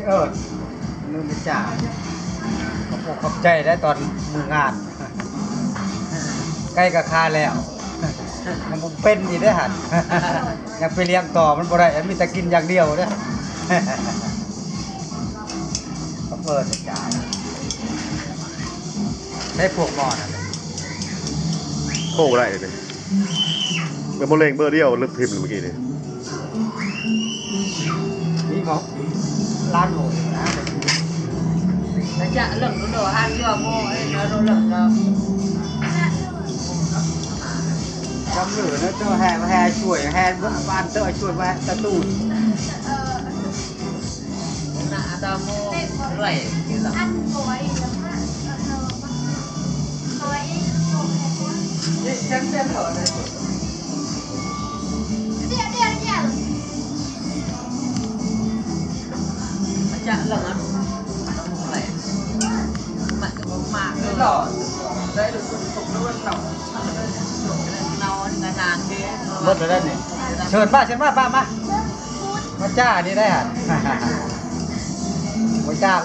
ເອີ ອະນຸນາຈານ ຂອບອົກຂອບໃຈໄດ໋ຕອນມື້ງານ ໄກ່ກໍຄາແລ້ວ ຍັງບໍ່ເປັນອີກເດ້ຫັ້ນ ຍັງໄປລ້ຽງຕໍ່ມັນບໍ່ໄດ້ ມີແຕ່ກິນຢ່າງດຽວເດ້ ຂອບເອີນອາຈານ ໃຊ້ພວກໝໍ້ນັ້ນ ໂອ້ ບໍ່ໄດ້ເດ້. ແມ່ນບໍ່ເລັງເບີດຽວ ລຶກພິມເມື່ອກີ້ນີ້ ມີບໍ່ ລ້ານໂມງນະ ຈະເລິກໂດດ ຫ້າເທື່ອໂມງ ເອີ ເລິກ ເລິກ ເລິກ ຈຳເລີຍນະ ເຈົ້າແຫ່ ແຫ່ຊ່ວຍ ແຫ່ເບິດບ້ານເຈົ້າ ຊ່ວຍແວ່ຕະຕູນ. ເບິດແລ້ວເດ້ນີ້ ເຊີນມາ ເຊີນມາ ປ້າມາ ມາຈ້ານີ້ໄດ້ຫະ ມາຈ້າ.